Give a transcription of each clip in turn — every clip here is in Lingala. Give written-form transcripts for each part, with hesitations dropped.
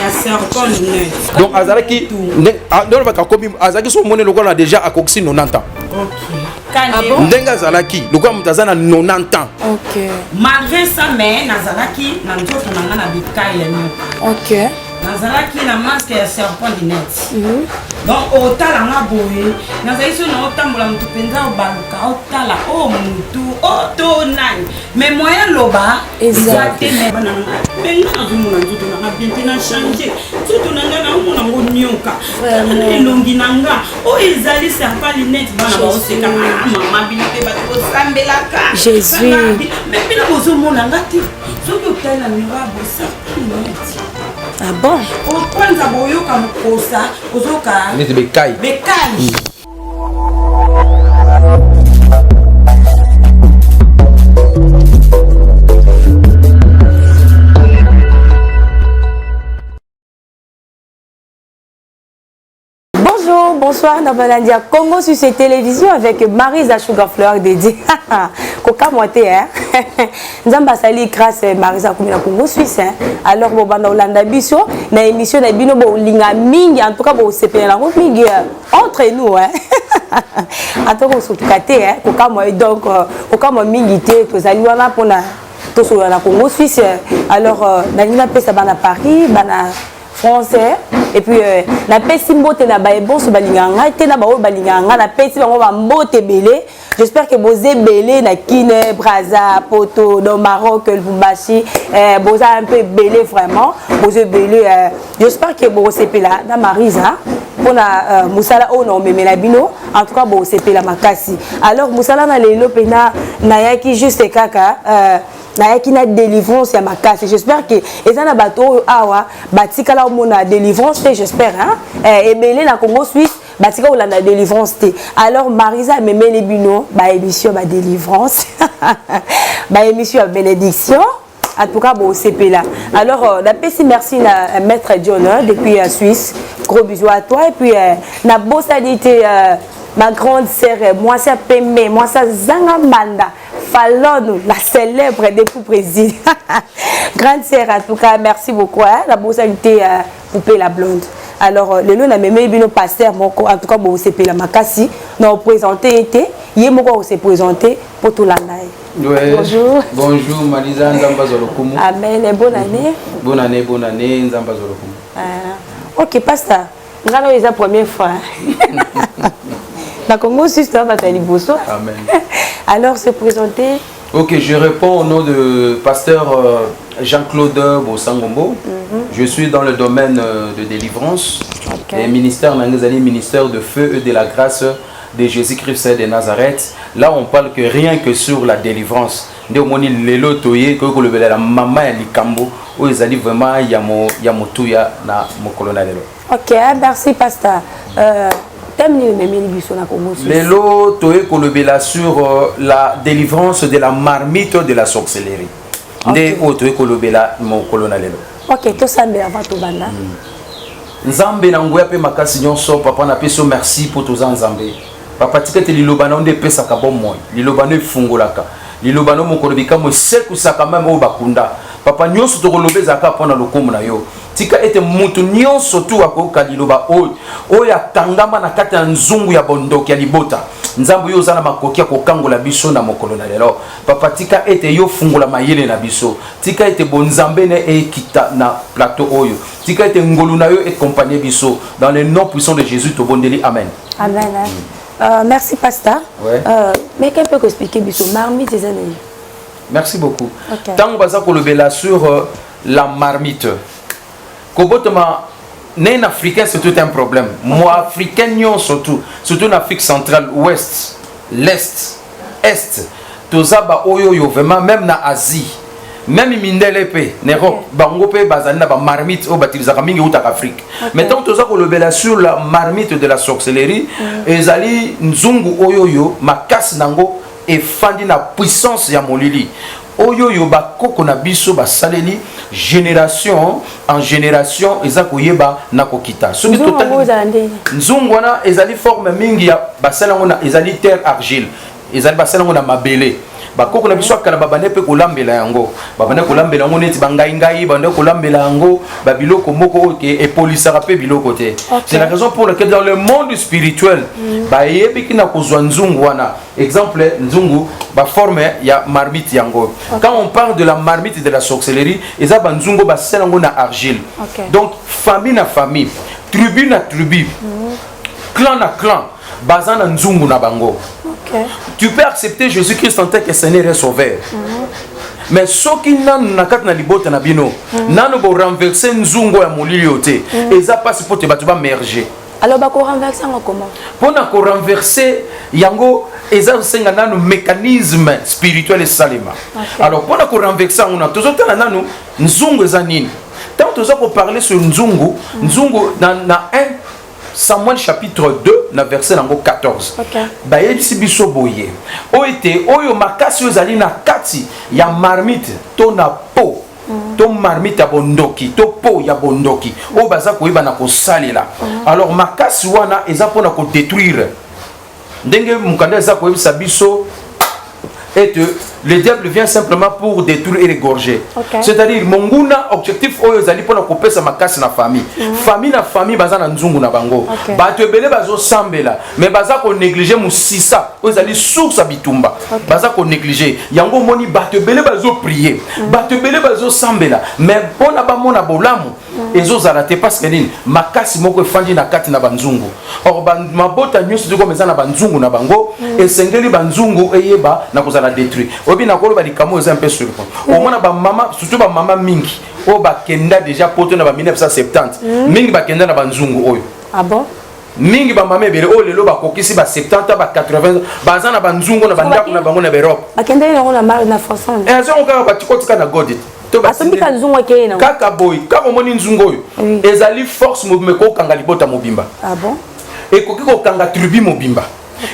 ya serpent lunette. Donc azalaki ndenge akomi, azalaki so omoni lokola déjà akokisi 90 ans. Ah bon? Ndenge azalaki lokola moto aza na 90 ans. Malgré ça, mais nazalaki na nzoto na nga na bikai ya nyoka. Nazalaki na masque ya serpent lunette. Donc otala nga boye, nazali so na otambola, motu mpenza obaluka, otala o motu o to nani, mais moyen loba eza te. Mais bana na nga, mais nga nazomona nzoto na nga bien te, na change nzoto na nga, naomona ngo nioka na elongi na nga oyo ezali serpent lunette. Bana baoseka: "Mama, bino mpe bato bosambelaka." Jésus. Mais bino bozomona nga te. Soki otali na miroir bo, serpent lunette. Ah bon? Okwanza boyoka mokosa, ozoka neti bekai. Bekai. Bonjour, bonsoir, na balandi ya Congo sur cette télévision avec Marisa Sugar Fleur dédié. Kokamwa te, hein. Nzambe asali grâce, Marisa akomi na Congo Suisse, hein. Alors bobanda olanda biso na émission na bino bolinga mingi, en tout cas bosepela nango mingi entre nous, hein. En tout cas osotuka te, hein, kokamwa. Donc kokamwa mingi te, tozali wana mpona tosolola na Congo Suisse. Alors nalingi napesa bana Paris, bana français, et puis napesi mbote na baebonso balingaka ngai te, na baoyo balingaka ngai, napesi bango bambote ebele. J'espère que boza ebele na Kine, Braza, Poto, dans Maroc, Lubumbashi, boza un peu ebele, vraiment boza ebele. J'espère que bokosepela na Marisa mpona mosala oyo na omemela bino. En tout cas bokosepela makasi. Alors mosala na lelo mpena nayaki juste kaka nayaki na délivrance ya makasi. J'espère que eza na bato oyo awa batikala omona délivrance te. J'espère, hein? Ebele na Congo Suisse batika kolanda délivrance te. Alors Marisa amemeli bino baémission badélivrance, baémission ya bénédiction. En tout cas bosepela. Alors napesi merci na maître John, hein, depuis Suisse. Gros bisous à toi. Et puis nabosani te ma grande sœur, mwasi ya pembe, mwasi azanga mbanda, Falone la célèbre depuis Brésil. Grande sœur, en tout cas merci beaucoup, hein. Nabosani te Poupée la blonde. Alors lelo namemeli bino pasteur moko. En tout cas bosepela makasi. Na oprésente ye te, ye moko akose présente mpo tolanda ye. Ouais. Bonjour. Bonjour Marisa, Nzambe azwa lokumu. Amen et bonne année. Bonne année, bonne année, Nzambe azwa lokumu. Ok pasteur, nga na oyo eza première fois na Congo Suisse, toya bato ya liboso. Amen. Alors se présenter. Ok, je réponds au nom de pasteur Jean-Claude Bossangombo. Je suis dans le domaine de délivrance et ministère na nga ezali, ministère de feu et de la grâce de Jésus-Christ de Nazareth. Là, on parle que rien que sur la délivrance. Nde omoni lelo toye koki kolobela mama ya likambo oyo ezali vraiment ya mo ya motuya na mokolo na lelo. Ok, merci pasteur. Thème nini omemeli biso na Congo Suisse? Lelo toye kolobela sur la délivrance de la marmite de la sorcellerie. Nde oyo toye kolobela mokolo na lelo. Ok, tosambela avant tobanda. Nzambe na nguya mpe makasi nyonso, papa, napesi yo merci mpo toza Nzambe. Papa, tika ete liloba na yo nde epesaka bomoi, liloba no efungolaka, liloba no mokolo bikambo esekusaka meme oyo bakunda. Papa, nyonso tokoloba ezalaka mpo na lokumu na yo. Tika ete mutu nyonso tu akoyoka liloba oyo, oyo akangama na kati ya nzungu ya bondoki ya libota, Nzambe, oyo oza na makoki ya kokangola biso na mokolo na lelo. Papa, tika ete yo fungola mayele na biso, tika ete bonzambe ne ekita na plateau oyo, tika ete ngolu na yo accompagne biso. Dans le nom puissant de Jésus tobondeli, amen. Amen. Merci pasteur. Mais quelqu'un peut expliquer biso marmite eza nini? Merci beaucoup. Ok. Ntango baza kolobela sur la marmite, kobotama né africain, c'est tout un problème. Moi africain nyonso surtout, surtout na Afrique centrale, ouest, l'est, est, toza baoyo oyo vraiment, même na Asie, même mindele mpe na Europe, bango mpe bazali na bamarmite oyo batilisaka mingi, eutaka Afrique. Mais ntango toza kolobela sur la marmite de la sorcellerie, ezali nzungu oyo oyo makasi nango efandi na puissance ya molili, oyo oyo bakoko na biso basaleli génération en génération, eza koyeba na kokita. Soki Nzungu yango ezala ndenge? Nzungu wana ezali forme mingi ya basali yango na ezali terre argile, ezali basali yango na mabele. Bakoko na biso ya kala babandaki mpe kolambela yango, babandaki kolambela yango neti bangaingai, babandaki kolambela yango babiloko moko oyo ke epolisaka mpe biloko te. C'est la raison pour laquelle dans le monde spirituel bayebiki na kozwa nzungu wana. Exemple, nzungu baforme ya marmite yango. Quand on parle de la marmite de la sorcellerie, eza banzungu basala yango na argile. Donc famille na famille, tribu na tribu, clan na clan, baza na nzungu na bango. Tu peux accepter Jésus-Christ en tant que Seigneur et Sauveur, mais soki nanu na kati na libota na bino nanu borenverse nzungu ya molili oyo te, eza mpasi mpo te bato bamerge. Alors bakorenverse yango comment? Mpona korenverse yango, eza kosenga nanu mécanisme spirituel esalema. Alors mpona korenverse yango, na tozotala nanu nzungu eza nini. Ntango toza koparle sur nzungu, nzungu na 1 Samuel chapitre 2 na verset nango 14, bayebisi biso boye oyo ete oyo makasi oyo ezali na kati ya marmite to na po to marmite ya bondoki to po ya bondoki oyo baza koyeba na kosalela. Alors makasi wana eza mpona kodétruire. Ndenge mokanda eza koyebisa biso ete le diable vient simplement pour détruire et égorger. C'est-à-dire monguna, objectif oyo ezali mpona kopesa makasi na famille. Famille na famille baza na nzungu na bango. Bato ebele bazosambela, mais baza konéglige mosisa oyo ezali source ya bitumba. Baza konéglige yango. Omoni bato ebele bazoprie, bato ebele bazosambela, mais mpona bamona bolamu ezozala te. Parce que nini? Makasi moko efandi na kati na banzungu. Or mabota nyonso te, comme eza na banzungu na bango, esengeli banzungu eyeba na kozala détruit. Oyebi, nakoloba likambo eza mpe surpris. Omona bamama, surtout bamama mingi oyo bakenda déjà poto na ba 1970, mingi bakenda na banzungu oyo. Ah bon? Mingi, bamama ebele oyo lelo bakokisi ba 70, ba 80, baza na banzungu na bandako na bango na baEurope. Bakendaki yango na mar na façon? Azongo kaka batikotika na god to. Asombika nzungu, akei nango. Kaka boye, kaka omoni nzungu oyo, ezali force mobimba, ekokanga libota mobimba. Ah bon? Ekoki kokanga tribu mobimba,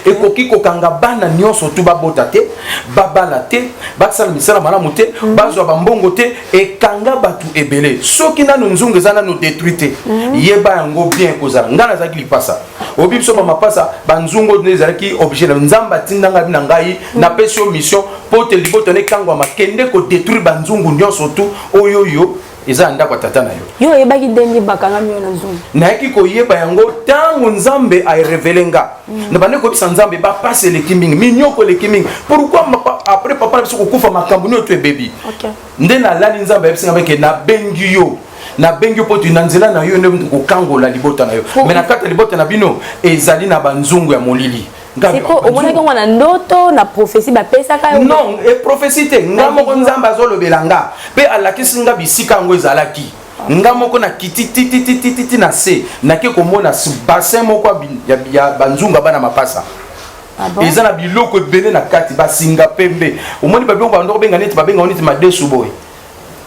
ekoki kokanga bana nyonso tu, babota te, babala te, basala misala malamu te, bazwa bambongo te. Ekanga bato ebele. Soki nanu nzungu eza nanu détruit te, yeba yango bien kozala. Ngai nazalaki lipasa. Oyebi biso bamapasa, banzungu nde ezalaki objet na Nzambe. Atindanga na ngai, napesi yo mission mpo te libota nekangwama, kende kodétruire banzungu nyonso tu oyo oyo eza na ndako ya tata na yo. Yo oyebaki ndenge bakangami yo na nzungu? Nayaki koyeba yango ntango Nzambe arévéler nga. Na bandi koyebisa Nzambe, bapasi eleki mingi, minyoko eleki mingi, pourquoi après papa na biso kokufa, makambo nini to ebebi? Nde nalali, Nzambe ayebisi nga ke nabengi yo, nabengi yo mpo ti na nzela na yo nde kokangola libota na yo, mais na kati ya libota na bino ezali na banzungu ya molili. Siko omonaki yango na ndoto, na prophétie bapesaka yo? Non, e prophétie te. Nga moko, Nzambe azolobela nga mpe alakisi nga bisika yango ezalaki. Nga moko nakiti tititititi na se, nake komona bassin moko ya banzungu ya bana mapasa. Ah bon? Eza na biloko ebele na kati, basinga pembe. Omoni babiloko bando kobenga neti, babenga neti madesu boye,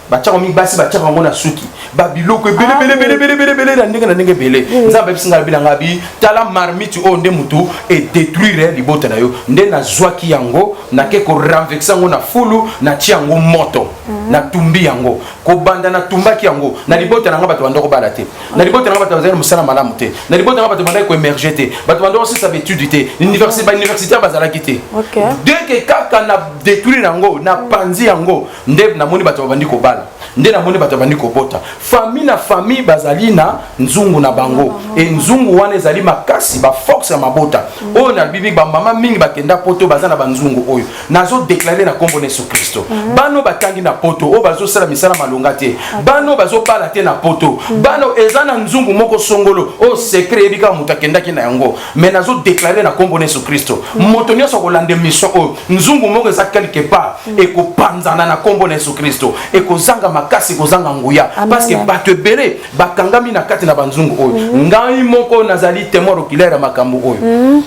batiaka mingi, basi batiaka yango na suki, babiloko ebele ebele ebele ebele ebele ebele na ndenge na ndenge ebele. Nzambe ayebisi ngai, alobi na ngai bi: "Tala marmite oyo nde motu edétruire libota na yo." Nde nazwaki yango, nake korenverse yango na fulu, natie yango moto, natumbi yango. Kobanda natumbaki yango, na libota na ngai bato banda kobala te, na libota na ngai bato bazali na mosala malamu te, na libota na ngai bato bandaki koémerge te, bato banda kosisa baétude te, université, bauniversitaire bazalaki te. Dès que kaka na détruire yango, na panzi yango, nde namoni bato babandi kobala, nde namoni bato babandi kobota. Famille na famille bazali na nzungu na bango, e nzungu wana ezali makasi, baforce ya mabota oyo. Na bibi, bamama mingi bakenda poto baza na banzungu oyo. Nazodéclare na nkombo na Yesu Kristo, bano batangi na poto oyo bazosala misala malonga te, bano bazobala te na poto, bano eza na nzungu moko songolo oyo secret eyebi kaka moto akendaki na yango. Mais nazodéclare na nkombo na Yesu Kristo, moto nyonso akolanda émission oyo, nzungu moko eza quelque part, ekopanzana na nkombo na Yesu Kristo, ekozanga makasi, ekozanga nguya. Amen. Parce que bato ebele bakangami na kati na banzungu oyo. Ngai moko nazali témoin oculaire ya makambo oyo,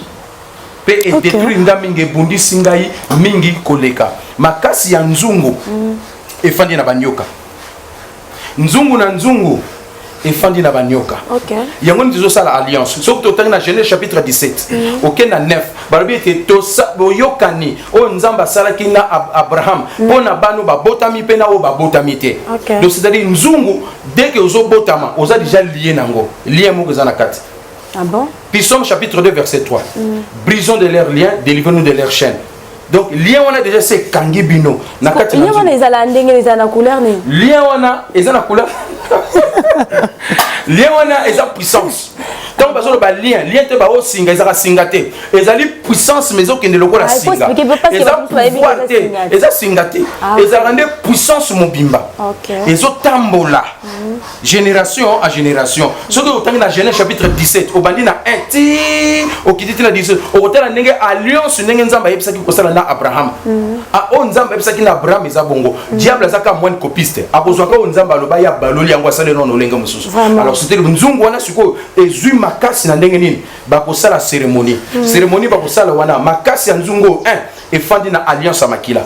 mpe edétruire nga mingi, ebundisi ngai mingi koleka. Makasi ya nzungu efandi na banyoka, nzungu na nzungu efandi na banyoka. Yango nini tozosala alliance. Soki totangi na Genèse chapitre 17, oke na 9, balobi ete boyokani oyo Nzambe asalaki na Abraham mpo na bano babotami mpe na oyo babotami te. Donc c'est-à-dire nzungu, dès que ozobotama, oza déjà lié nango, lien moko eza na kati. Ah bon? Psaume chapitre 2 verset 3: "Brisons de leurs liens, délivrons-nous de leurs chaînes." Donc lien wana déjà se ekangi bino na kati. Lien wana ezala ndenge ezala na couleur nini? Lien wana eza na couleur, lien wana eza puissance. Ntango bazoloba lien, lien te, baosinga ezaka singa te, ezali puissance, mais ezokende lokola singa. Eza pouvoir te, eza singa te, ezalaka nde puissance mobimba ezotambola génération à génération. Soki otangi na Genèse chapitre 17, obandi na 1 ti okiti ti na 17, okotala ndenge alliance, ndenge Nzambe ayebisaki kosala na Abraham. Oyo Nzambe ayebisaki na Abraham eza bongo. Diable aza kaka moine copiste, akozwaka oyo Nzambe aloba, ye abaloli yango, asali nano lolenge mosusu. Alors c'était nzungu wana. Sikoyo ezwi makasi na ndenge nini? Bakosala cérémonie. Cérémonie bakosala wana, makasi ya nzungu oyo 1 efandi na alliance ya makila.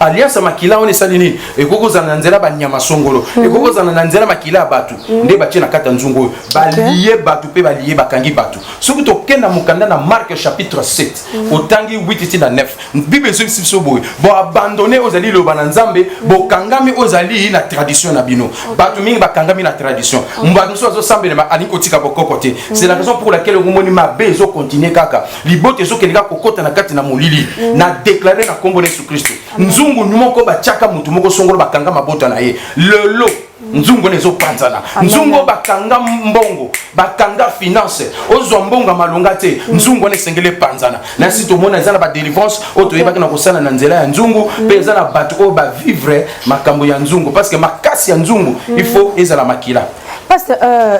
Alliance ya makila wana esali nini? Ekoki kozala na nzela banyama songolo, ekoki kozala na nzela makila ya bato nde batie na kati ya nzungu oyo, balie bato mpe balie, bakangi bato. Soki tokenda mokanda na Marc chapitre 7, otangi 8 ti na 9, Bible ezongisi biso boye: boabandonner oyo ezali liloba na Nzambe, bokangami oyo ezali na tradition na bino. Bato mingi bakangami na tradition. Bato mosusu azosambelema, alingi kotika bokoko te. C'est la raison pour laquelle okomoni mabe ezocontinuer kaka, libota ezokende kaka kokota na kati na molili. Na déclare na nkombo na Yesu Kristo, nzungu moko batiaka motu moko songolo, bakanga mabota na ye, lelo nzungu wana ezopanzana. Nzungu oyo bakanga mbongo, bakanga finance, ozwa mbongo ya malonga te, nzungu wana esengeli epanzana. Na si tomona eza na badélivrance oyo toyebaki na kosala na nzela ya nzungu, mpe eza na bato oyo bavivre makambo ya nzungu, parce que makasi ya nzungu, il faut ezala makila. Pasteur,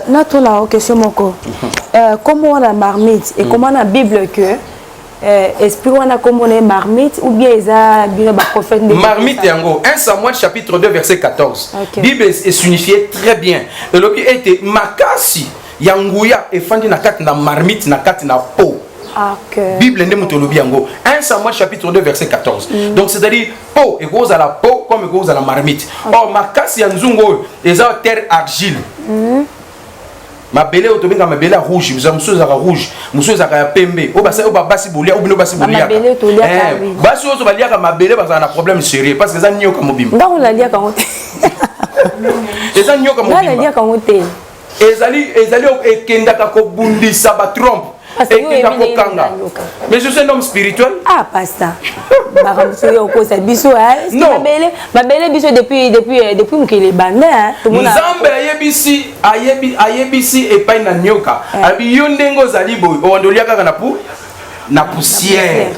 natuna question moko. Kombo wana marmite ekoma na Bible que esprit wana kombo na ye marmite, ou bien eza bino baprophète nde? Marmite yango, 1 Samuel chapitre 2 verset 14. Bible esignifie très bien, elobi ete makasi ya nguya efandi na kati na marmite, na kati na po. Bible nde moto olobi yango, 1 Samuel chapitre 2 verset 14. Donc c'est-à-dire po ekozala po comme ekozala marmite. Or makasi ya nzungu oyo eza terre argile, mabele oyo tobenga mabele ya rouge. Mosusu ezalaka rouge, mosusu ezalaka ya pembe. Oyo basi, oyo babasi bolia, oyo bino basi boliaka. Bamabele toliaka, oui. Basi oyo baliaka mabele bazala na problème sérieux, parce que eza nioka mobimba. Ntango naliaka yango te. Eza nioka Nga mobimba. naliaka yango te. Ezali ekendaka kobundisa batrompe. Parce que yo Ekenda oyebi ndenge kokanga. nini? Mais je suis un homme spirituel. Ah pasteur, makambo soki okosa biso, hein? Est-ce que Non. mabele biso depuis mokili ebanda, hein? Tomona. Nzambe ayebisi, ayebisi epai na nioka, abi yo ndenge ozali boye, obanda olia kaka na poussière,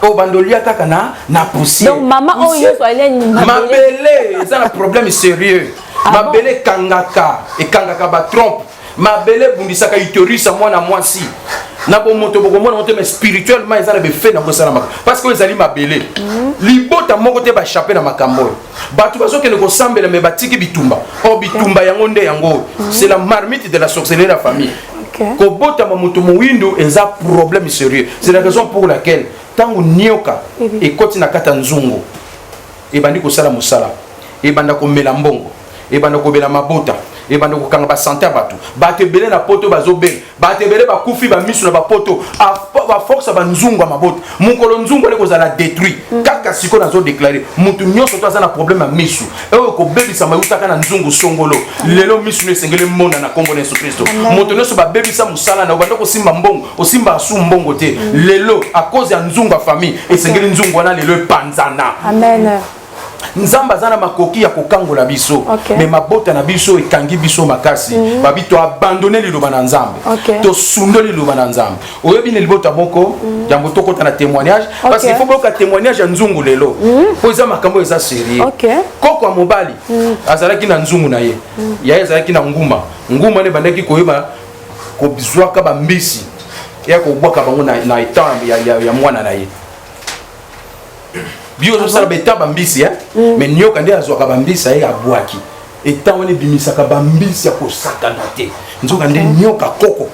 obanda olia kaka na poussière. Donc mama oyo nyonso alia mabele. Mabele eza na problème sérieux. Ah bon? Mabele ekangaka batrompe, mabele ebundisaka utérus ya mwana mwasi na bomoto. Bokomona ngo te, mais spirituellement eza na befe nango esalamaka, parce que oyo ezali mabele. Libota moko te baéchapper na makambo oyo. Bato bazokende kosambela, mais batiki bitumba. Or bitumba yango nde yango oyo, c'est la marmite de la sorcellerie, la famille. Kobotama moto mowindo eza problème sérieux. C'est la raison pour laquelle ntango nioka ekoti na kati ya nzungu, ebandi kosala mosala, ebanda komela mbongo, ebanda kobela mabota, ebanda kokanga basanté ya bato. Bato ebele na poto bazobela, bato ebele bakufi bamiso na bapoto, baforce ya banzungu ya mabota. Mokolo nzungu ale kozala détruit kaka sikoyo, nazodéclarer motu nyonso to aza na problème ya misu oyo kobebisama eutaka na nzungu songolo, lelo misu no esengeli mona na nkombo na Yesu Kristo. Moto nyonso babebisa mosala na obanda kosimba mbongo, osimba asu mbongo te lelo à cause ya nzungu ya famille, esengeli nzungu wana lelo epanzana. Amen. Nzambe aza na makoki ya kokangola biso. Mais mabota na biso ekangi biso makasi. Babi toabandonner liloba na Nzambe, tosundoli liloba na Nzambe. Oyebi na libota moko yango, tokota na témoignage, parce qu'il faut boyoka témoignage ya nzungu lelo, po eza makambo eza sérieux. Koko ya mobali azalaki na nzungu na ye, yaye azalaki na nguma. Nguma wana ebandaki koyeba kozwaka bambisi ya kobwaka bango na étang ya mwana na ye. Bio ozosala baétang bambisi, eh? Mais nioka nde azwaka bambisi aye abwaki. Étang wana ebimisaka bambisi ya kosakana te. Nzoka nde nioka koko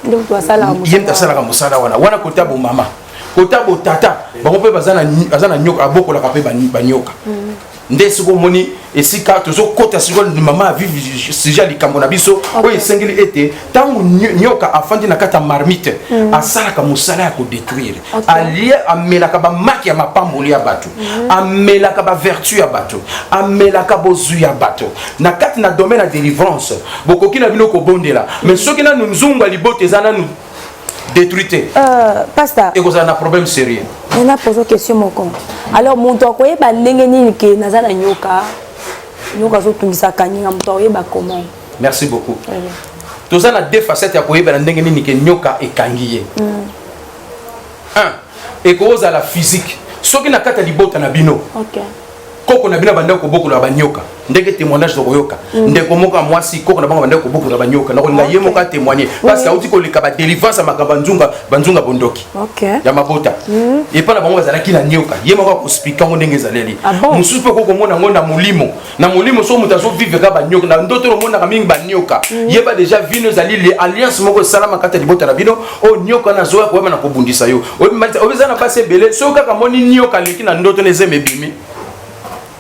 Nde moto asalaka. Ye moto asalaka mosala wana. Wana kota bomama, kota botata, bango mpe baza na nioka, abokolaka mpe banioka. Nde soki omoni esika tozokɔta sikoyo, mama avive sujet ya likambo na biso oyo, esengeli ete ntango nioka afandi na kati ya marmite, asalaka mosala ya kodétruire. Alie, amelaka bamaki ya mapamboli ya bato, amelaka bavertu ya bato, amelaka bozwi ya bato. Na kati na domaine ya délivrance, bokoki na bino kobondela, mais soki nanu nzungu ya libota eza nanu détruit te, Pasteur, ekozala na problème sérieux. Na pose question moko. Alors moto akoyeba ndenge nini ke naza na nyoka, nyoka azotungisa kaninga, moto akoyeba comment? Merci beaucoup. Toza na deux facettes ya koyeba na ndenge nini ke nyoka ekangi ye. Un, ekozala physique, soki na kati ya libota na bino, koko na bino bandeko kobokola banyoka, ndenge témoignage tokoyoka, ndeko moko ya mwasi, koko na bango bandeko kobokola banyoka, nakolinga ye moko atémoigne parce que auti koleka badélivrance ya makambo banzunga banzunga bondoki ya mabota. Epa na bango bazalaki na nyoka, ye moko akoexpliquer yango ndenge ezaleli. Mosusu mpe okokomona yango na molimo, na molimo. So moto azovivre kaka banyoka na ndoto, omonaka mingi banyoka, yeba déjà vino ezali le alliance moko esalama kati ya libota na bino oyo nyoka wana azoya koyeba na kobundisa yo. Oyo eza na basi ebele, soki kaka moni nyoka aleki na ndoto na ezemi ebimi,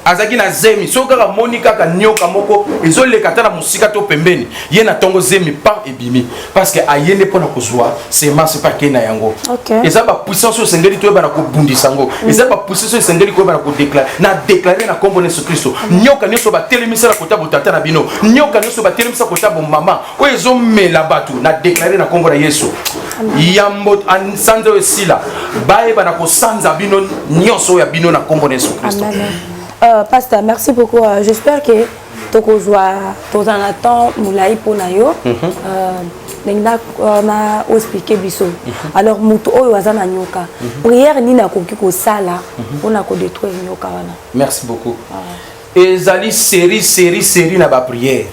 azalaki na zemi, soki kaka moni kaka nyoka moko ezoleka ata na mosika to pembeni ye, na ntongo zemi pan ebimi, parce que aye nde mpona kozwa semence mpe akei na yango. Eza bapuissance oyo esengeli toyeba na kobundisa yango. Eza bapuissance oyo esengeli koyeba na kodéclarer. Na déclare na nkombo na Yesu Kristo, nyoka nyonso batelemisa na kota botata na bino, nyoka nyonso batelemisa kota bomama oyo ezomela bato, na déclare na nkombo na Yesu, yambo sanza oyo esila, bayeba na kosanza bino nyonso oyo ya bino na nkombo na Yesu Kristo. Amen. Pasteur, merci beaucoup. J'espère que tokozwa, tozala na temps molai mpona yo ndenge na oexpliquer biso. Alors moto oyo aza na nyoka, prière nini akoki kosala mpona kodétruire nyoka wana? Merci beaucoup. Ezali série, série, série na baprière,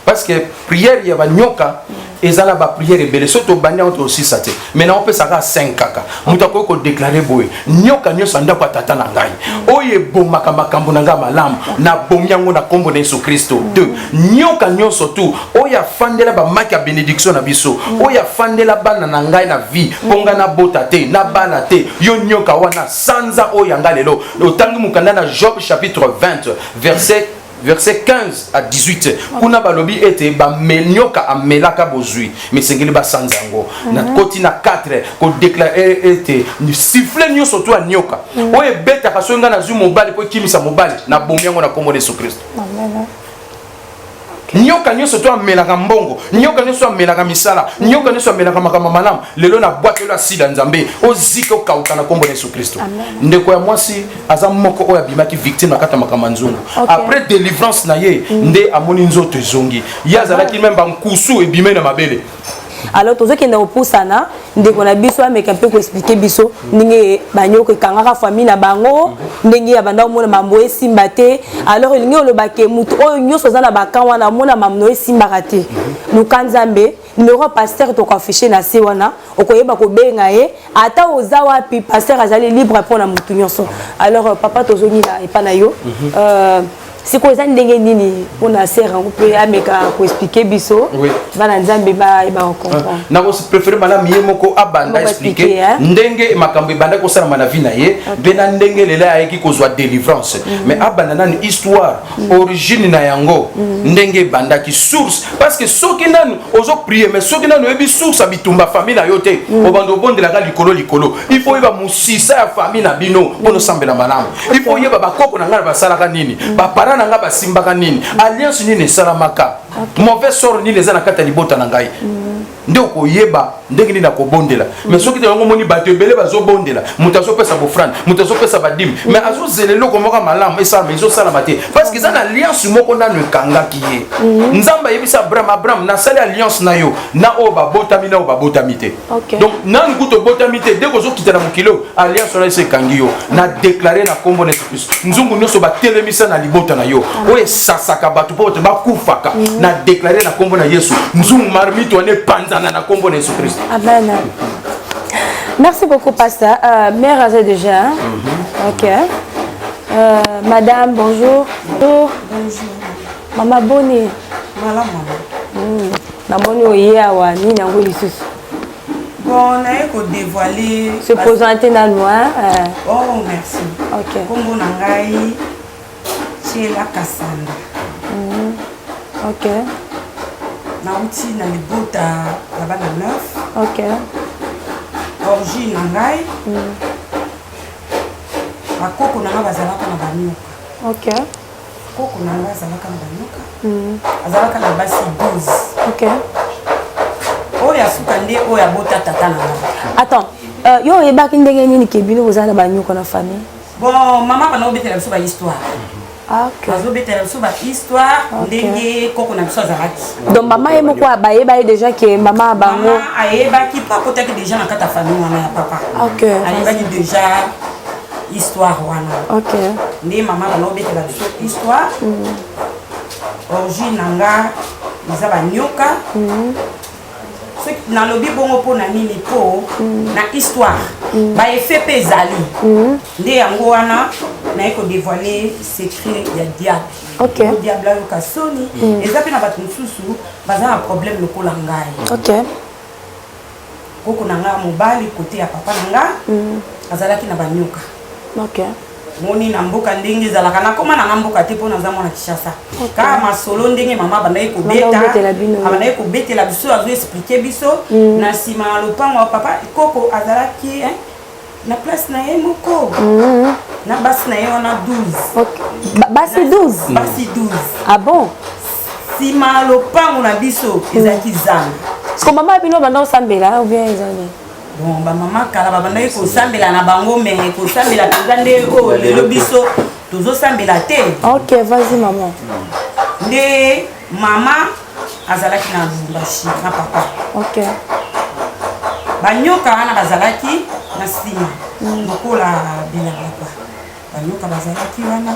parce que prière ya banyoka eza na baprière ebele. Soki tobandi yango, tosisa te, mais naopesaka 5 kaka. Moto akoki kodéclarer boye: nyoka nyonso ya ndako ya tata na ngai oyo ebomaka makambo na ngai malamu, nabomi yango na nkombo na Yesu Kristo. 2, nyoka nyonso tu oyo afandela bamaki ya bénédiction na biso, oyo afandela bana na ngai na vie mpo ngai nabota te, nabala te, yo nyoka wana, sanza oyo ya ngai lelo. Otangi mokanda na Job chapitre 20, verset 15 à 18, kuna balobi ete nyoka amelaka bozwi, mais esengeli basanza yango. Nakoti na 4, kodéclarer ete sifflet nyonso to ya nyoka oyo ebetaka soki ngai nazwi mobali mpo ekimisa mobali, nabomi yango na nkombo na Yesu Kristo. Amen. Nyoka nyonso to amelaka mbongo, nyoka nyonso amelaka misala, nyoka nyonso amelaka makambo malamu, lelo na bwake lelo asida Nzambe, ozika, okauka na nkombo na Yesu Kristo. Ndeko ya mwasi aza moko oyo abimaki victime na kati ya makambo ya nzungu. Après délivrance na ye nde amoni nzoto ezongi. Ye azalaki même bankusu ebimai na mabele. Alors tozokende kopusana, ndeko na biso ameka mpe koexpliquer biso ndenge banyoka ekangaka famille na bango, ndenge ya banda omona mambo esimba te. Alors elingi olobake motu oyo nyonso aza na bakan wana, omona mambo esimbaka te, luka Nzambe. Numéro ya pasteur tokoafficher na se wana, okoyeba kobenga ye ata oza wapi. Pasteur azali libre mpona motu nyonso. Alors papa, tozongi na epa na yo. Sikoyo eza ndenge nini mpona sœur yango mpe ameka koexpliquer biso, bana Nzambe bayeba kocomprendre? Nakopréférer malamu ye moko abanda Moko expliquer expliquer, hein? ndenge makambo ebanda kosalama na vie na ye mpe na ndenge lelo ayeki kozwa délivrance. Mais abanda nani histoire, origine na yango, ndenge ebandaki, source, parce que soki nanu ozoprier, mais soki nanu oyebi source ya bitumba famille na yo te, obanda obondelaka likolo likolo. Il faut oyeba mosisa ya famille na bino mpona osambela malamu. Il faut oyeba bakoko na ngai basalaka nini, baparent na ngai basimbaka nini, alliance nini esalamaka, mauvais sort nini eza na kati ya libota na ngai, nde okoyeba ndenge nini akobondela. Mais soki te yango, omoni bato ebele bazobondela, moto azopesa baoffrande, moto azopesa badîme, mais azozela eloko moko ya malamu esalama, ezosalama te, parce que eza na alliance moko nano ekangaki ye. Nzambe ayebisi Abraham: "Abraham, nasali alliance na yo na oyo babotami na oyo babotami te." Donc nanu kuta obotami te, dès kozokita na mokili oyo, alliance wana esi ekangi yo. Na déclare na nkombo na Yesu Kristo, nzungu nyonso batelemisa na libota na yo oyo esasaka bato mpo bato bakufaka, na déclare na nkombo na Yesu, nzungu marmite wana epanzana na nkombo na Yesu Kristo. Amen. Merci beaucoup, pasteur. Mère Azé déjà, hein? Ok. Madame, bonjour. Bonjour. Bonjour. Mama Boni. Malamu, mama. Namoni oye awa, nini yango lisusu? Bon, naye kodévoiler. Se présenter nanu, hein? Oh, merci. Ok. Nkombo na ngai Tiela Kasanda. Nauti na libota ya bana 9. Origine na ngai, bakoko na ngai bazalaka na banyoka. Koko na ngai azalaka na banyoka, azalaka na basi 12. Oyo asuka nde oyo abota tata na ngai. Attends. Yo oyebaki ndenge nini ke bino boza na banyoka na famille? Bon, mama bana obetela biso bahistoire. Ah, ok. Azobetela biso bahistoire ndenge koko na biso azalaki. Donc mama ye moko bayeba ye déjà ke mama ya bango? Mama ayebaki mpo akotaki déjà na kati ya famille wana ya papa. Ayebaki déjà histoire wana. Nde mama bana obetela biso histoire. Origine na nga eza banyoka. Soki nalobi bongo mpo na nini? Mpo na histoire, baeffet mpe ezali. Nde yango wana naye kodévoile secret ya diable. Po diable ayoka soni. Eza mpe na bato mosusu baza na problème lokola ngai. Koko na nga mobali, kote ya papa na nga, azalaki na banyoka. Moni na mboka ndenge ezalaka, nakóma na nga mboka te mpo naza mwana Kinshasa. Kaka masolo ndenge mama abandaki kobeta, obetela bino. Abandaki kobetela biso, azo expliquer biso. Na nsima ya lopango ya papa, koko azalaki hein, na place na ye moko na basi na ye wana 12. Ok. Basi 12? Basi 12. Ah bon? Nsima ya lopango na biso ezalaki zamba. Parce que mama bino banda osambela ou bien eza nini? Bon, bamama kala babandaki kosambela na bango, mais kosambela mpenza nde oyo lelo biso tozosambela te. Ok, vas-y maman. Nde mama azalaki na Lubumbashi na papa. Banyoka wana bazalaki na nsima lokola bilanga kwa. Banyoka bazalaki wana.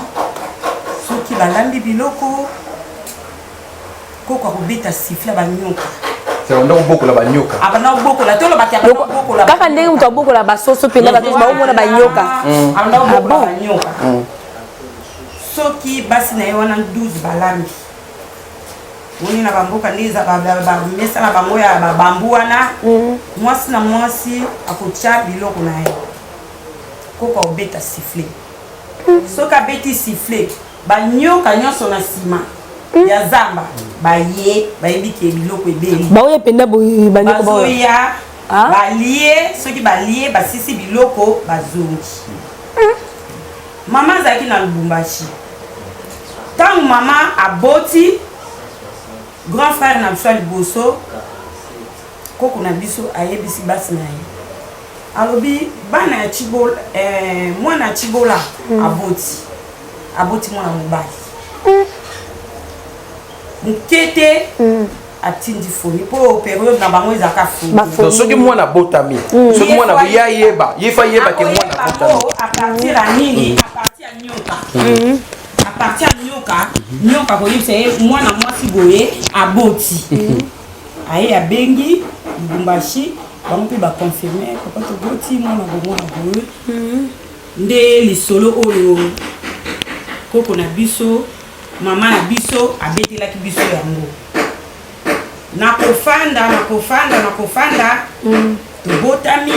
Soki balambi biloko, koko akobeta sifflet ya banyoka. Abanda kobokola banyoka. Abanda kobokola, tolobaki abanda kobokola. Kaka ndenge moto abokola basoso mpenza, bato baomona banyoka. Abanda Ah kobokola bon? banyoka. Soki basi na ye wana 12 balambi, moni na bamboka nde eza bamesa na bango ya babambu wana, mwasi na mwasi akotya biloko na ye, koko akobeta sifflet. Soki abeti sifflet, banyoka nyonso na nsima ya zamba baye, bayebi ke biloko ebeli. Baoya mpenza boye, banyoka baoya. Bazoya. Ah? Balie, soki balie, basisi biloko, bazongi. Mama azalaki na Lubumbashi. Ntango mama aboti grand frère na biso ya liboso, koko na biso ayebisi basi na ye, alobi bana ya Chibola, mwana ya Chibola aboti mwana mobali moke te. Atindi foni mpo période na bango ezalaka foni. Bafoni. Donc soki mwana abotami, soki mwana ye ayeba, ye fa yeba ke mwana abotami. Akoyeba à partir ya nini? À partir ya nyoka, à partir ya nyoka. Nyoka koyebisa ye mwana mwasi boye aboti. Aye, abengi Lubumbashi, bango mpe baconfirme: papa, toboti mwana bo mwana boye. Nde lisolo oyo koko na biso, mama na biso abetelaki biso yango. Nakofanda, nakofanda, nakofanda, tobotami,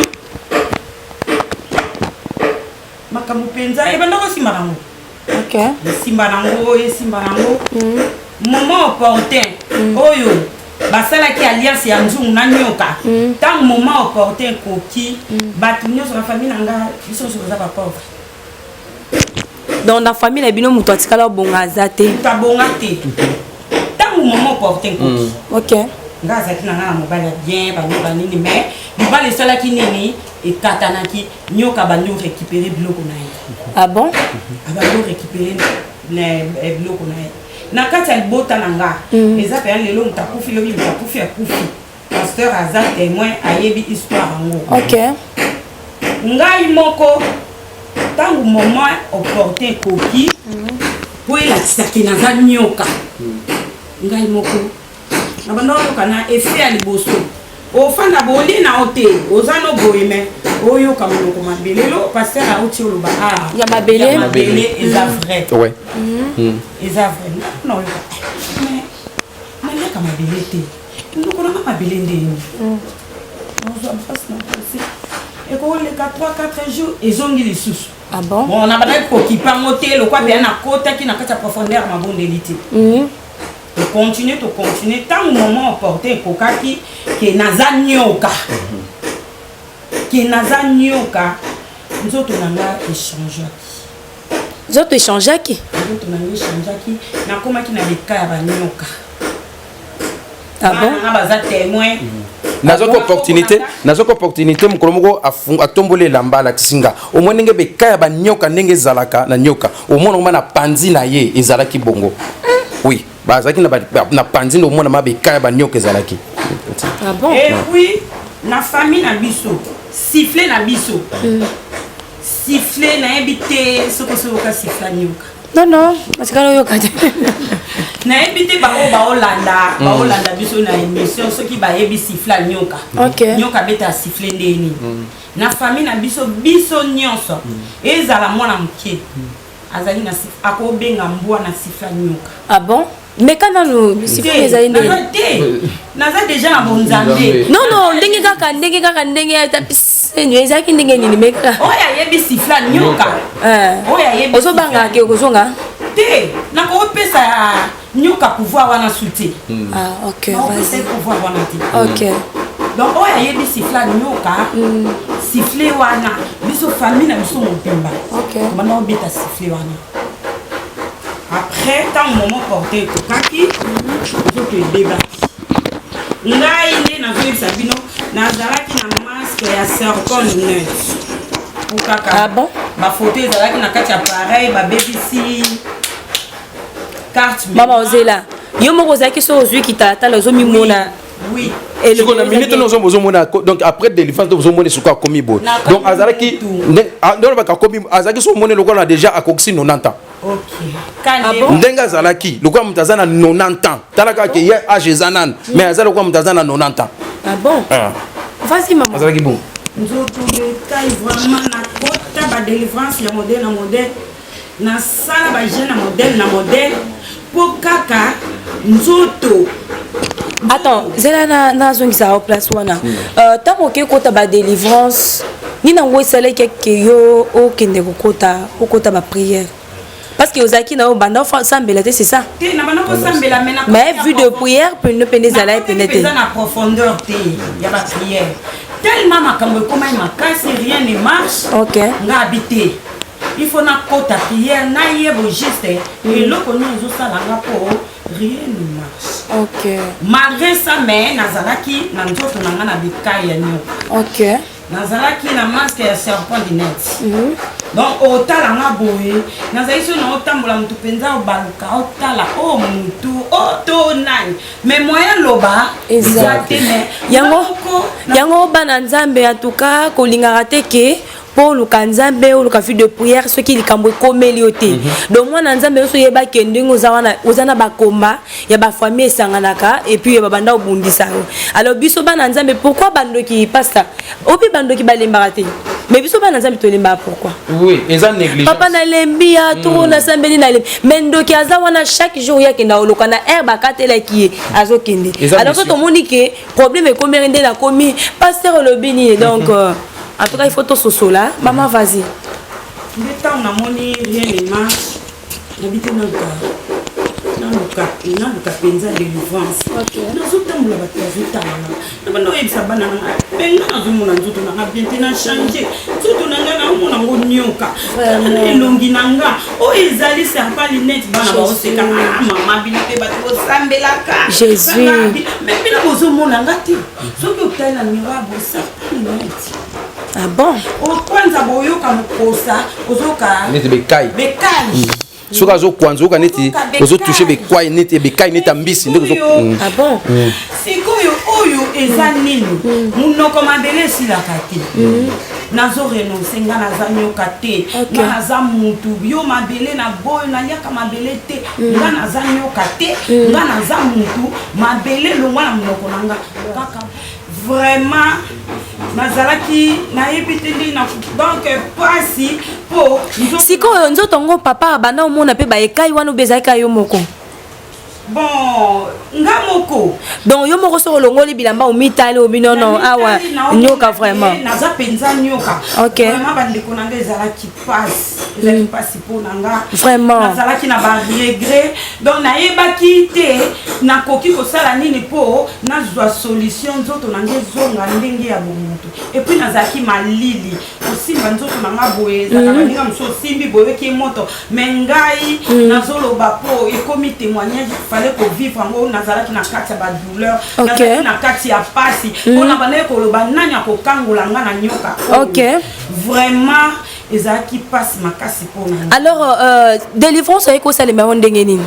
makambo mpenza ebanda kosimba nango. Esimba nango, esimba nango. Moment opportun oyo basalaki alliance ya nzungu na nyoka, ntango moment opportun ekoki, bato nyonso na famille na nga, biso nyonso toza bapauvre. Donc na famille na bino, moto atikala obonga aza te? Moto abonga te. Ntango moment opportun ekoki, nga azalaki na nga na mobali ya bien, banyoka nini, mais mobali esalaki nini? Ekatanaki. Nyoka bandi orécupérer biloko na ye. Ah bon? Abandi orécupérer biloko na ye. Na kati ya libota na nga, eza mpenza lelo moto akufi, lobi moto akufi, akufi. Pasteur aza témoin, ayebi histoire yango. Ngai moko, ntango moment opportun ekoki mpo elakisaki naza nyoka, ngai moko na banda oyoka na effet ya liboso. Ofanda bolie na yo te, oza no boye, mais oyoka monoko mabe. Lelo pasteur auti oloba ah, Ya mabele. Ya mabele eza vrai. Eza vrai. Na oyoka, mais naliaka mabele te, monoko nanga mabele ndeni ozwa mpasi na mpasi, ekoleka 3 4 jours, ezongi lisusu. Ah bon? Bon, na bandaki kokipa yango te, lokwa mpenza nakotaki na kati ya profondeur ya mabondeli te. Tocontinue, tocontinue. Ntango moment opportun ekokaki ke naza nyoka, ke naza nyoka, nzoto na nga echangeaki. Nzoto echangeaki? Nzoto na nga echangeaki, nakomaki na beka ya banyoka. Ah bon? Bana nga baza témoin. Nazwaki opportunité, nazwaki opportunité mokolo moko, atomboli elamba, alakisi nga, omoi ndenge beka ya banyoka, ndenge ezalaka na nyoka, omona oma na panzi na ye ezalaki bongo. Oui, bazalaki na panzi nde omona ma beka ya banyoka ezalaki. Ah bon? Et puis na famille na biso, sifflet na biso, sifflet, nayebi te soki osoyoka sifflet nyoka. Non, matikala oyoka te. Nayebi te bango baolanda biso na émission, soki bayebi sifflet nyoka. Nyoka abeta sifflet ndeni. Na famille na biso, biso nyonso, ezala mwana moke azali na akobenga mbwa na sifflet nyoka. Ah bon? Meka nanu, sifflet ezali ndenge? Te, naza déjà na bonzambe. Non, ndenge kaka, ndenge kaka, ndenge ezalaki ndenge nini? Meka. Oyo ayebi sifflet nyoka, oyo ayebi. Ozobanga ke okozonga? Te, nakopesa nyoka pouvoir wana su te. Ah ok. Nakopesa ye pouvoir wana te. Donc oyo ayebi sifflet nyoka, sifflet wana, biso famille na biso mobimba tobanda kobeta sifflet wana. Après, ntango moment porte ekokaki, nzoto ebebaki. Ngai nde nazoyebisa bino, nazalaki na masque ya serpent net po kaka Ah bon? Bafoto ezalaki na kati ya appareil, babebisi carte. Mama, ozela, yo moko ozalaki so ozwi kitalatala, ozomimona? Oui. Sikoyo na minute nyonso bozomona, donc après délivrance nde bozomona sikoyo akomi boye. Donc azalaki, nde olobaka akomi, azalaki so omoni lokola déjà akokisi 90 ans. Ah bon? Ndenge azalaki lokola moto aza na 90 ans. Tala kaka ke ye age eza nanu, mais aza lokola moto aza na 90 ans. Ah bon? Ah. Vas-y, mama. Azalaki bon. Nzoto bekai vraiment. Nakota badélivrance ya modèle na modèle, nasala bajeûne na modèle na modèle, mpo kaka nzoto. Attends, zela, na nazongisa yo place wana. Ntango okei kota badélivrance, nini yango esalaki ke yo okende kokota, okota baprière? Parce que ozalaki na yo banda osambela te, c'est ça? Te, na banda kosambela, mais Mais vie de prière pene pene ezalaki pene te. Eza na profondeur te ya baprière, tellement makambo ekomai makasi, rien ne marche. Nga abi te, il faut nakota prière, nayeba juste eloko nini ezosala nga mpo rien ne marche. Malgré ça, mais nazalaki na nzoto na nga na bikai ya nyoka. Nazalaki na masque ya serpent du net. Donc otala nga boye, nazali so na otambola, motu mpenza obaluka, otala o motu o to nani, mais moyen loba eza te, mais Yango yango, bana Nzambe, en tout cas kolingaka te ke mpo oluka Nzambe, oluka vie de prière soki likambo ekomeli yo te. Donc mwana Nzambe nyonso, oyebaki ndenge oza wana, oza na bakomba ya bafamille esanganaka et puis babanda obundisa yo. Alors biso bana Nzambe, pourquoi bandoki, pasteur opi, bandoki balembaka te, mais biso bana Nzambe tolembaka pourquoi? Oui, eza négligence. Papa, nalembi ya toro, nasambeli, nalembi, mais ndoki aza wana chaque jour, ye akenda koluka na aire bakatelaki ye, azokende. Alors so tomoni ke problème ekomeli nde nakomi pasteur olobi nini? Donc en tout cas il faut tososola. Mama, vas-y. Nde ntango namoni rien ne marche, nabi te, naluka, naluka, naluka mpenza délivrance. Nazotambola, bato bazotalanga na banda oyebisa bana na ngai, me nga nazomona nzoto na nga bien te, na change nzoto na ngai, naomona ngo nioka na elongi na nga oyo ezali serpent lunette. Bana baoseka: "Ah, mama, bino mpe bato bosambelaka." Jésus. Mais bino bozomona nga te, soki otali na miroir bo serpent lunette. Ah bon? Okwanza boyoka mokosa, ozoka neti bekai. Bekai. Soki azokwanza, oyoka neti ozotouche bekwai, neti bekai, neti ya mbisi nde. Ah bon? Sikoyo oyo eza nini? Monoko mabele esilaka te. Nazo renonce, nga naza nyoka te, nga naza mutu. Yo mabele na boyo, naliaka mabele te. Nga naza nyoka te, nga naza mutu. Mabele longwa na monoko na nga kaka. Vraiment nazalaki, nayebi te nde donc pasi mpo Sikoyo nzoto yango, papa, banda omona mpe baekai wana, obe ezalaki yo moko? Bon, nga moko. Donc yo moko soki olongoli bilamba, omitali, obi nono awa nyoka vraiment? Naza mpenza nyoka. Vraiment, bandeko na nga, ezalaki pasi. Ezalaki mpasi mpo na nga. Vraiment. Nazalaki na baregret, donc nayebaki te nakoki kosala nini mpo nazwa solution, nzoto na nga ezonga ndenge ya bomoto. Et puis nazalaki malili, kosimba nzoto na nga boye ezalaka baninga mosusu osimbi boyoki moto, mais ngai nazoloba mpo ekomi témoignage, fallait kovivre yango. Nazalaki na kati ya badouleur, nazalaki na kati ya pasi mpo na bandaki koloba: nani akokangola nga na nyoka oyo? Vraiment, ezalaki mpasi makasi mpo na nga. Alors délivrance oye kosalema yango ndenge nini?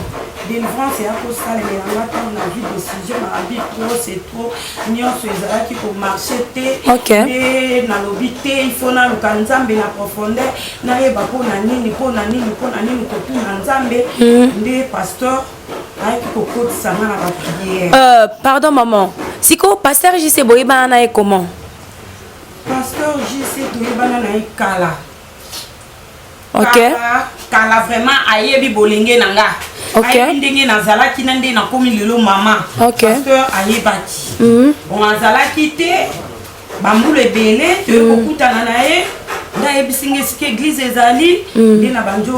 Délivrance eya kosalemela nga ntango nazwi décision na abi: trop, c'est trop. Nyonso ezalaki komarcher te. Nde nalobi te, il faut naluka Nzambe na profondeur, nayeba mpo na nini, mpo na nini, mpo na nini, kotuna Nzambe. Nde pasteur ayaki kokotisa nga na baprière. Pardon maman, sikoyo pasteur JC, boyebana na ye comment? Pasteur JC, toyebana na ye kala. Kala, kala vraiment. Ayebi bolenge na nga. Ayebi ndenge nazalaki na nde nakomi lelo mama. Pasteur ayebaki. Bon, azalaki te bambula ebele. Toye kokutana na ye, nde ayebisi nga esika église ezali. Nde na bandi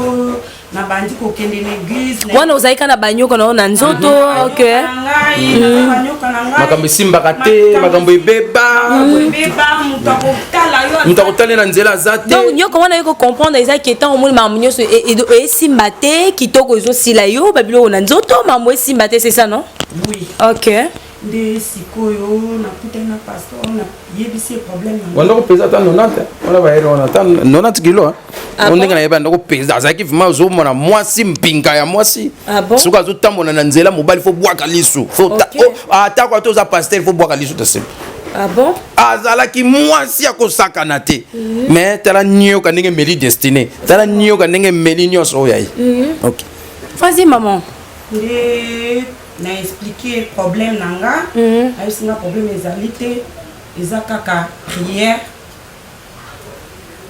na bandi kokende na église. Wana ozalaki kaka na banyoka na yo na nzoto, ok. Ngai naza banyoka na ngai. Makambo esimbaka te, makambo ebeba. Makambo ebeba, moto akotala yo. Moto akotala na nzela aza te. Donc nyoka wana yo kocomprendre ezaki ntango omoni makambo nyonso esimba te, kitoko ezosila yo, babiloko na nzoto, makambo esimba te, c'est ça, non? Oui. Nde sikoyo nakutani na pasteur, nayebisi ye problème na ngai. Wanda kopesa ata 90 wana, bayeri wana ata 90 kilo. Ah bon? Ndenge nayeba, ndako pesa azalaki vraiment, ozomona mwasi, mpinga ya mwasi. Ah bon? Soki azotambola na nzela, mobali faut bwaka lisu. Oh, atako ata oza pasteur, faut bwaka lisu te. Ah bon? Azalaki mwasi ya kosakana te, mais tala nioka ndenge emeli destinée, tala nioka ndenge emeli nyonso oyo ayi, ok. Vas-y maman. Nde na expliquer problème na nga. Ayebisi nga problème ezali te, eza kaka prière,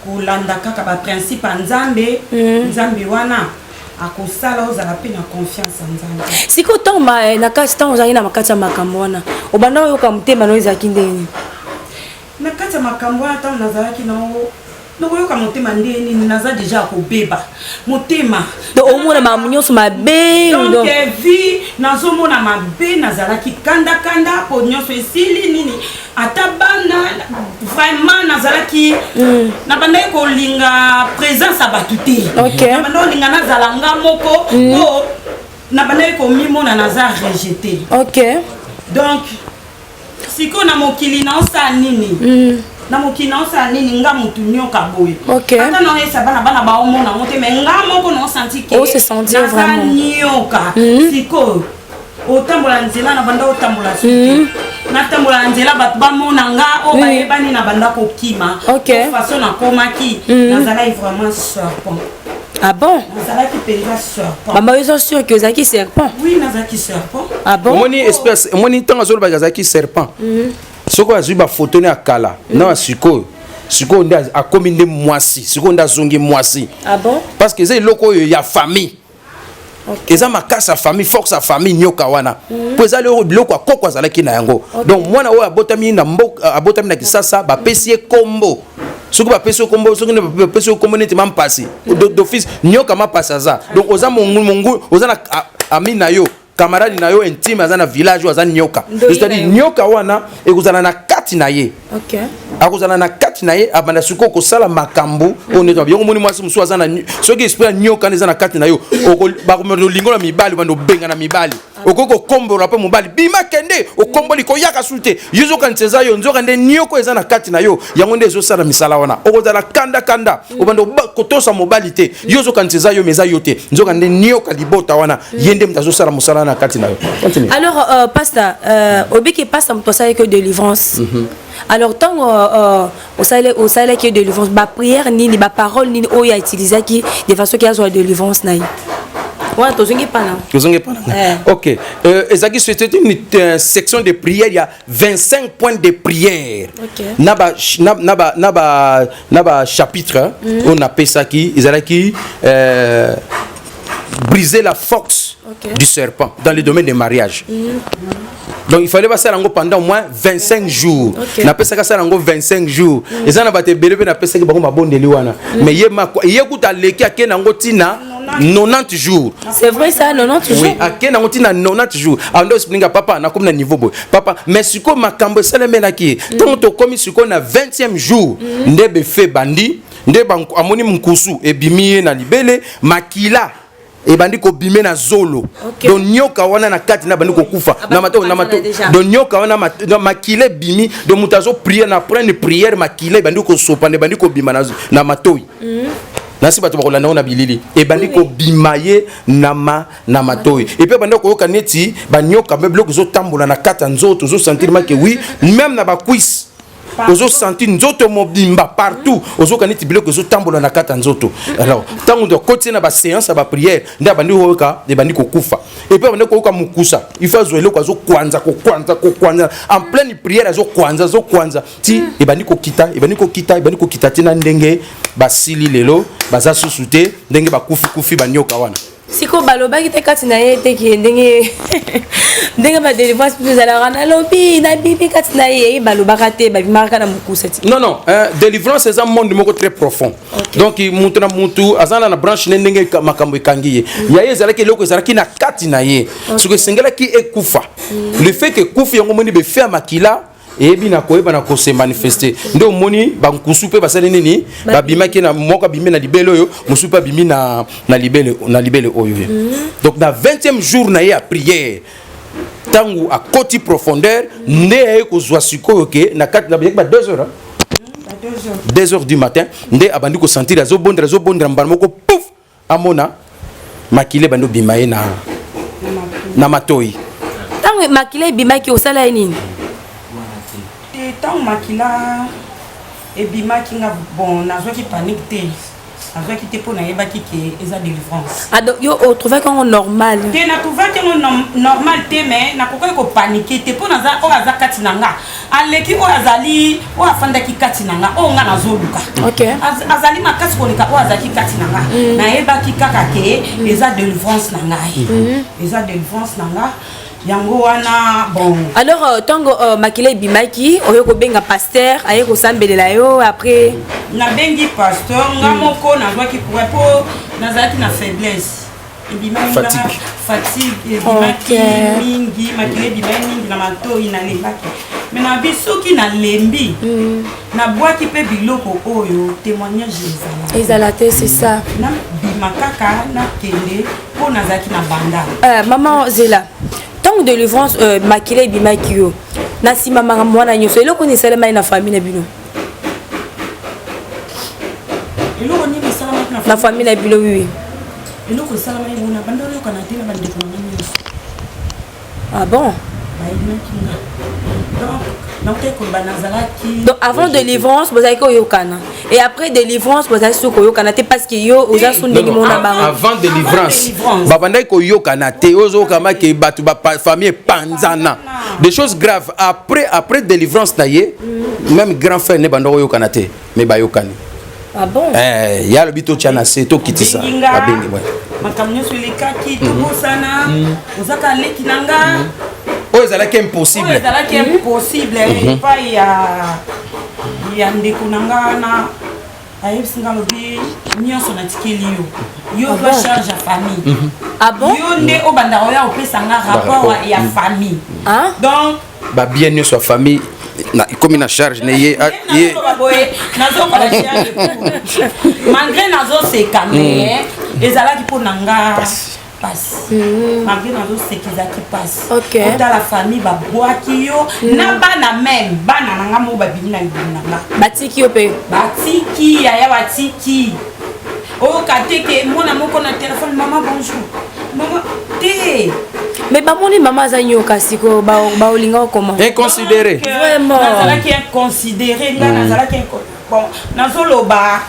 kolanda kaka baprincipe ya Nzambe. Nzambe wana akosala, ozala mpe na confiance ya Nzambe. Sikoyo ntango na kati, ntango ozalaki na kati ya makambo wana, obanda oyoka motema no ezalaki ndenge nini? Na kati ya makambo wana, ntango nazalaki nango, nakoyoka motema nde nini? Naza déjà ya kobeba motema. Donc omona makambo nyonso mabe. Donc donc vie nazomona mabe, nazalaki kandakanda mpo nyonso esili nini, ata bana. Vraiment, nazalaki, nabandaki kolinga présence ya bato te. Nabandaki kolinga nazala nga moko mpo nabandaki komimona naza rejeté. Donc sikoyo na mokili naosala nini? Na mokili naosala nini? Nga motu nyoka boye. Ata naoyesa bana, bana baomona yango te, mais nga moko naosentir ke Oh, se sentir naza vraiment. nyoka. Sikoyo otambola nzela, na banda otambola su te, natambola na nzela, bato bamona nga oyo bayebani, na banda kokima. Façon nakomaki, nazalaki vraiment serpent. Ah bon? Nazalaki mpenza serpent. Mama, yo oza sûr que ozalaki serpent? Oui, nazalaki serpent. Ah bon? Omoni espèce, omoni ntango azolobaka azalaki serpent, soki azwi bafoto ne ya kala na ya sikoyo, sikoyo nde akomi nde mwasi, sikoyo nde azongi mwasi. Ah bon? Parce que eza eloko oyo ya famille, eza makasi ya famille, force ya famille, nyoka wana, mpo eza lelo biloko ya koko azalaki na yango. Donc mwana oyo abotami na mboka, abotami na Kisasa, bapesi ye kombo. Soki bapesi yo kombo, soki nde bapesi yo kombo neti Mampasi, d'office nyoka Mapasi aza. Donc oza mongu, oza na ami na yo, camarade na yo intime aza na village oyo aza nyoka. Ndoyi c'est-à-dire na yo. Nyoka wana ekozala na kati na ye. Akozala na kati na ye, abanda sikoyo kosala makambo oyo neti yango. Omoni mwasi mosusu aza na soki esprit ya nyoka wana eza na kati na yo, bakomela olingo na mibali, obanda obenga na mibali, okoki kokombola mpe mobali: "Bima, kende." Okomboli, koyaka su te. Yo ezokanisa eza yo, nzoka nde nyoko eza na kati na yo, yango nde ezosala misala wana. Okozala kanda kanda, obanda kotosa mobali te. Yo ozokanisa eza yo, mais eza yo te, nzoka nde nyoka libota wana, ye nde moto azosala mosala wana na kati na yo. Continue. Alors pasteur, obiki pasteur moto asalaki délivrance. Alors ntango osalelaki délivrance, baprière nini, baparole nini oyo autilisaki de façon ki azwa délivrance na ye wana? Tozongi pana. Tozongi epa na ngai. Ok, ezalaki, c'était une section de prière, il y a 25 points de prière. Na ba chapitre oyo napesaki ezalaki briser la force. du serpent dans le domaine de mariage. Donc il fallait basala yango pendant au moins 25 jours. Napesaka sala yango 25 jours. Eza na bato ebele mpe napesaki bango mabondeli wana. Mais ye ye kuta aleki, ake nango ntina 90 jours. C'est vrai ça, 90 jours? Oui, ake nango ntina 90 jours. Ando expliquer: "Papa, nakomi na niveau boye, papa." Mais sikoyo makambo esalemelaki ye, ntango tokomi sikoyo na 20e jour, nde befe bandi, nde amoni nkusu ebimi ye na libele, makila ebandi kobime na zolo. Donc nyoka wana na kati na bandi kokufa na mato na mato. Donc nyoka wana makila ebimi. Donc moto azoprier na prendre prière, makila ebandi kosopana, ebandi kobima na matoi. Nasi bato bakolanda ngo na bilili, ebandi kobima ye na matoi. Et puis ebandi koyoka neti banyoka mpe biloko ezotambola na kati ya nzoto. Ozosentir make, oui, même na bacuisse, ozosentir nzoto mobimba partout, ozoyoka neti biloko ezotambola na kati ya nzoto. Alors ntango akoti na baséance ya baprière, nde abandi koyoka ebandi kokufa. Et puis abandi koyoka mokusa, il faut azwa eloko, azokwanza, kokwanza, kokwanza en pleine prière, azokwanza, azokwanza ti ebandi kokita, ebandi kokita, ebandi kokita, ti na ndenge basili. Lelo baza susu te, ndenge bakufi-kufi banyoka wana. Sikoyo balobaki te kati na ye te ke ndenge badélivrance mpe ezalaka, nalobi nabibi kati na ye, ye balobaka te, babimaka kaka na mokusa ti? Non, délivrance eza monde moko très profond. Donc mutu na mutu aza na branche ne ndenge makambo ekangi ye. Ya ye ezalaki eloko ezalaki na kati na ye, soki esengelaki ekufa. Le fait ke ekufi, yango omoni befe ya makila eyebi na koyeba na kose manifester. Nde omoni bankusu mpe basali nini, babimaki na moko, abimi na libele oyo, mosusu mpe abimi na libele oyo. Donc na 20e jour na ye ya prière, ntango akoti profondeur, nde aye kozwa sikoyo ke na kati na ba 2 heures, 2 heures du matin, nde abandi kosentir, azobondela, azobondela, mbala moko pouf, amona makila ebandi obima ye na matoi. Ntango makila ebimaki, osala ye nini? Te, ntango makila ebimaki nga, bon, nazwaki panique te, nazwaki te, mpo nayebaki ke eza délivrance. Ah, donc yo otrouvaki yango normal? Te, natrouvaki yango normal te, mais nakokaki kopaniquer te, mpo naza oyo aza kati na nga aleki oyo azali, oyo afandaki kati na nga, oyo nga nazoluka. Azali makasi koleka oyo azalaki kati na nga. Nayebaki kaka ke eza délivrance na ngai, eza délivrance na nga, yango wana, bon. Alors ntango makila ebimaki, oye kobenga pasteur, aye kosambelela yo après? Nabengi pasteur nga moko, nazwaki courage mpo nazalaki na faiblesse, ebimaki nga. Fatigue. Fatigue ebimaki mingi, makila ebimaki mingi na matoi, nalembaki. Mais nabi soki nalembi, nabwaki mpe biloko oyo, témoignage ezala Ezala te, c'est ça. Nabima kaka, nakende, mpo nazalaki na banda. Maman Zela, ntango délivrance, makila ebimaki yo, na nsima makambo wana nyonso, eloko nini esalemaki na famille na bino? Eloko nini esalamaki Na famille na bino, oui. Eloko esalamaki bona, banda oyokana te na bandeko na nga nyonso. Ah bon? Bayinaki nga. Donc nautaki koloba, nazalaki Donc avant délivrance bozalaki koyokana, et après délivrance bozalaki soki koyokana te, parce que yo oza su ndenge mona bango? Avant délivrance, délivrance. Babandaki koyokana te, ozokama ke bato bafamille epanzana, des choses graves. Après délivrance na ye, même grand frère ne banda koyokana te, mais bayokani. Ah bon? Eh, ye alobi totya na se, tokitisa. Abengi nga. Abengi, ouais. Makambo nyonso elekaki, tobosana, ozaka leki na nga. Oyo ezalaki Oyo impossible. Ezalaki impossible epai ya ndeko na nga wana. Ayebisi nga, alobi: "Nyonso natikeli yo, yo zwa charge ya famille." Ah bon? "Yo nde obandaka oya kopesa nga rapport Rapport. ya famille." Ah? Donc Babien nyonso ya famille ekomi na charge ne ye ye. Nazoloba boye, nazokola charge, malgré nazoseka, mais ezalaki mpo na nga pasi. Malgré nazoseka, ezalaki pasi. Otala famille babwaki yo na bana, même bana na nga moko babimi na libumu na nga. Batiki yo mpe? Batiki, yaya, batiki. Oyoka te ke mwana moko na telefone: "Mama, bonjour mama", te. Mais bamoni mama aza nyoka, sikoyo baolinga okoma? Inconsidéré. Donc, Vraiment. Nazalaki inconsidéré nga, nazalaki bon, nazoloba,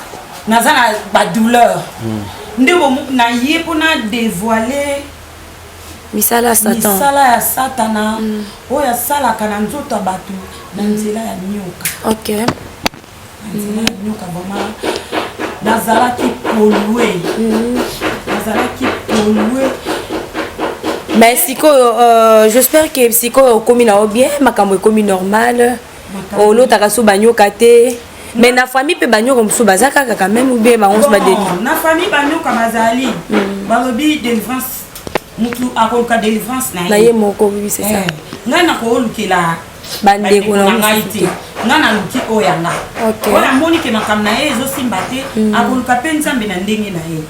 naza na badouleur nde na ye mpona dévoiler misala ya Satan. Misala ya Satana oyo asalaka na nzoto ya bato na nzela ya nyoka. Na nzela ya nyoka, vraiment nazalaki pollué, nazalaki pollué. Mais sikoyo, j'espère que sikoyo okomi na yo bien, makambo ekomi normal, olotaka so banyoka te. Mais na famille mpe banyoka mosusu baza kaka quand même, ou bien bango mosusu badeli? Bon, na famille banyoka bazali. Balobi délivrance, mutu akoluka délivrance na na ye moko. Oui, c'est ça. Ngai nakoolukela bandeko na na ngai mosusu te. Te. Ngai naluki oyo ya nga. Oyo amoni ke makambo na ye ezosimba te, akoluka mpe Nzambe na ndenge na ye.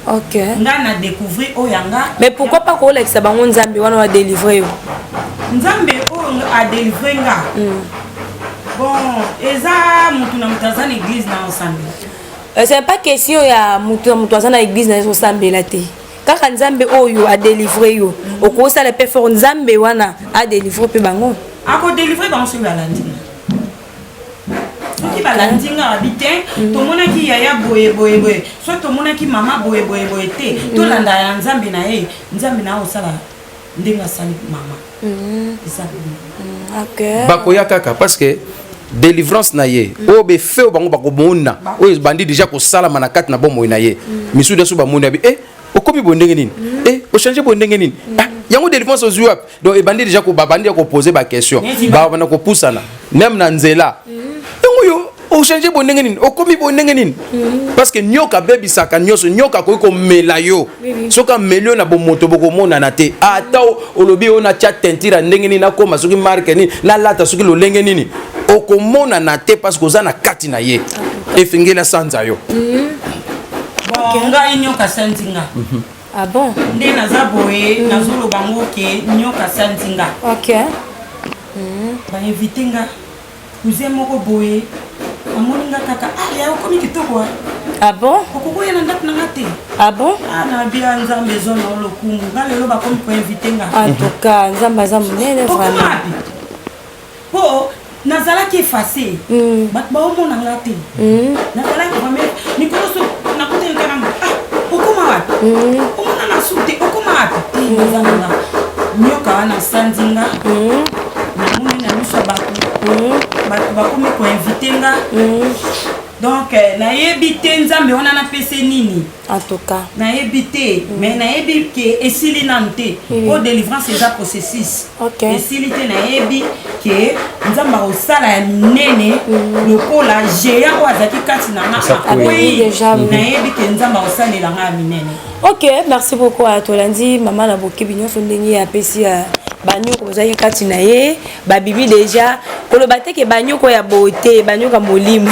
Ngai na découvrir oyo ya nga. Mais pourquoi pas koolakisa bango Nzambe wana wadélivre yo? Nzambe oyo adélivre nga, bon, eza mutu na moto aza na église na osambela. C'est pas question ya motu na moto aza na église na ye osambela te. Kaka Nzambe oyo adélivre yo, okosala mpe fort Nzambe wana adélivre mpe bango. Akodélivre bango soki balandi nga. Soki balandi nga, babi te, tomonaki yaya boye boye boye, soki tomonaki mama boye boye boye te, tolanda ya Nzambe na ye. Nzambe na ye osala ndenge asali mama, eza bongo. Bakoya kaka parce que délivrance na ye oyo befe oyo bango bakomona, oyo ebandi déjà kosalama na kati na bomoi na ye. Misusu nyonso bamoni abi e okomi boye ndenge nini, e ochange boye ndenge nini? Ah, yango délivrance ozwi wapi? Donc ebandi déjà babandi ya kopose baquestion, babanda kopusana même na nzela yango: yo ochange boye ndenge nini, okomi boye ndenge nini? Parce que nyoka abebisaka nyonso. Nyoka akoki komela yo. Soki ameli yo na bomoto, bokomonana te. Ata olobi oyo natya teinture ya ndenge nini, nakóma soki marque nini, nalata soki lolenge nini, okomonana te parce que oza na kati na ye, efengeli asanza yo. Bon, ngai nyoka sanzi nga. Ah bon? Nde naza boye, nazoloba ngo ke nyoka sanzi nga. Bainvite nga, cousin moko boye amoni nga kaka: "Ah ya, okomi kitoko." Ah bon? "Okokoya na ndako na nga te?" Ah bon? Ah, na bia Nzambe eza na lokumu. Nga lelo bakomi koinvite nga. En tout cas, Nzambe aza monene. Okoma Vraiment. wapi? Mpo nazalaki efface, bato baomona nga te. Nazalaki vraiment mikolo so nakutani kaka: "Ah, okoma wapi? Omona na su te, okoma wapi?" Te, naza na nga. Nyoka wana asanzi nga, namoni na miso ya bato, bato bakomi koinvite nga. Donc nayebi te Nzambe wana napesi nini. En tout cas. Nayebi te, mais nayebi ke esili nanu te, po délivrance eza processus. Esili te. Nayebi ke Nzambe akosala ya minene lokola géant oyo azalaki kati na nga akwei. Déjà, oui. Nayebi ke Nzambe akosalela nga ya minene. Ok, merci beaucoup. Tolandi mama na bokebi nyonso ndenge apesi banyoko bazalaki kati na ye babibi. Déjà koloba te ke banyoko ya boye te, banyoka molimo.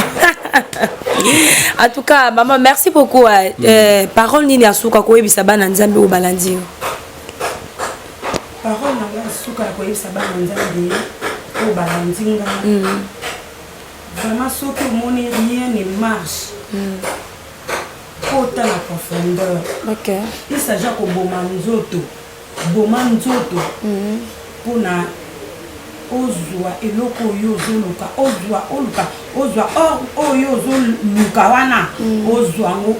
En tout cas, mama, merci beaucoup. Parole nini asuka koyebisa bana Nzambe oyo balandi yo? Parole na nga suka ya koyebisa bana Nzambe oyo balandi nga, vraiment, soki omoni rien ne marche, kota na profondeur. Il s'agit ya koboma nzoto, boma nzoto mpona ozwa eloko oyo ozoluka, ozwa, oluka, ozwa or oyo ozoluka wana, ozwa yango,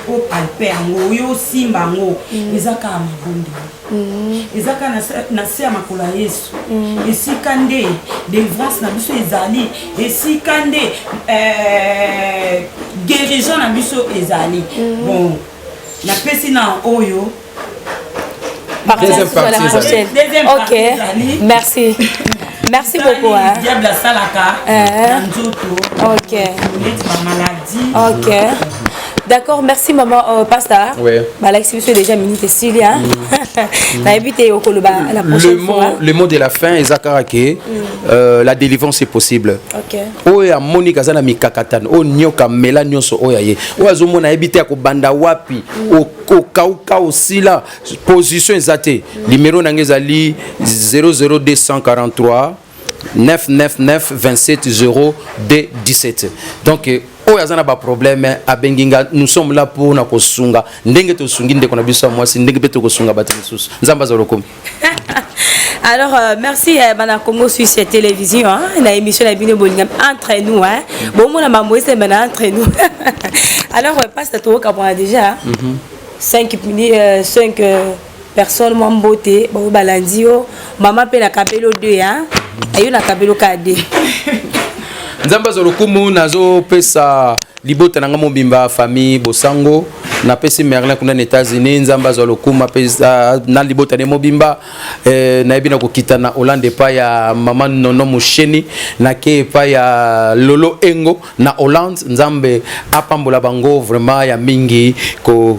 opalpe yango, oyo osimba yango. Eza kaka mabondeli, eza kaka na se ya makolo ya Yesu, esika nde délivrance na biso ezali, esika nde guérison na biso ezali. Bon, napesi na oyo. Deuxième Partie partie la prochaine. Deuxième Ok. partie ezali. Merci, merci beaucoup, hein. Diable asalaka na nzoto neti bamaladie. Ok, d'accord, merci maman. Pasteur. Balakisi biso déjà minute esili, hein. Nayebi te okoloba la Le prochaine mot, fois. le mot de la fin eza kaka ke la délivrance est possible. Oyo amoni aza na mikakatano, oyo nyoka amela nyonso oyo aye, oyo azomona ayebi te ya kobanda wapi, okauka, osila position eza te, numéro na ngai ezali 00243 999 27 0 17. Donc oyo aza na baproblème, abengi nga. Nous sommes là pour na kosunga ndenge tosungi ndeko na biso ya mwasi, ndenge mpe tokosunga bato mosusu. Nzambe aza lokomi. Alors, merci bana Congo Suisse Télévision, hein, na émission na bino bolinga entre nous, hein. Bon, mon mambo c'est maintenant entre nous. Alors, passe to ka déjà 5 minutes, 5 personnes mwa mbote bao balandi yo. Mama mpe na kabelo 2, hein. Ayo na kabelo ka 2. Nzambe azwa lokumu. Nazopesa Libota na nga mobimba, famille Bosango, napesi Merlin kuna na États-Unis, Nzambe azwa lokumu, na libota ne mobimba. Nayebi na kokita na Hollande epai ya mama Nono Mosheni, nake epai ya Lolo Engo na Hollande. Nzambe apambola bango vraiment ya mingi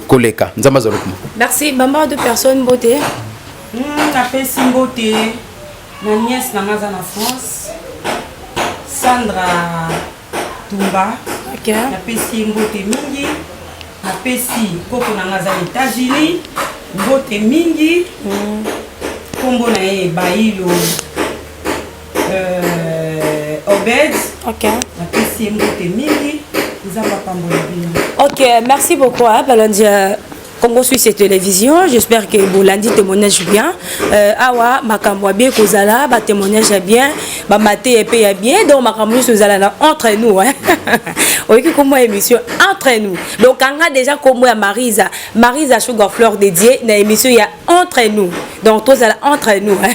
koleka. Nzambe azwa lokumu. Merci. Bamba deux personnes mbote. Napesi mbote na nièce na nga aza na France, Sandra Tumba. Napesi ye mbote mingi. Napesi koko na nga aza na États-Unis mbote mingi. Nkombo na ye Bailo Obed. Napesi ye mbote mingi. Nzambe apambola bino. Ok, merci beaucoup, hein, balandi Congo Suisse Télévision. J'espère que bolandi témoignage bien. Awa makambo ya bien kozala, ba témoignage ya bien, ba maté epe ya bien. Donc makambo nyonso ezala na Entre nous, hein. Oyoki kombo ya émission Entre nous. Donc kanga déjà kombo ya Marisa, Marisa Sugar Fleur dédié na émission ya Entre nous. Donc tozala entre nous, hein.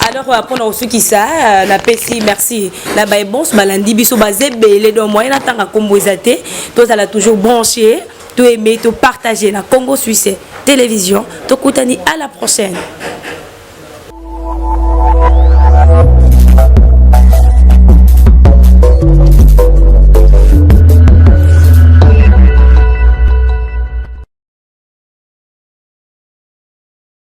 Alors mpona kosukisa, napesi merci na baebons balandi biso, baza ebele, donc moyen natanga kombo eza te. Tozala toujours branché, to aimer, to partager na Congo Suisse Télévision. Tokutani à la prochaine.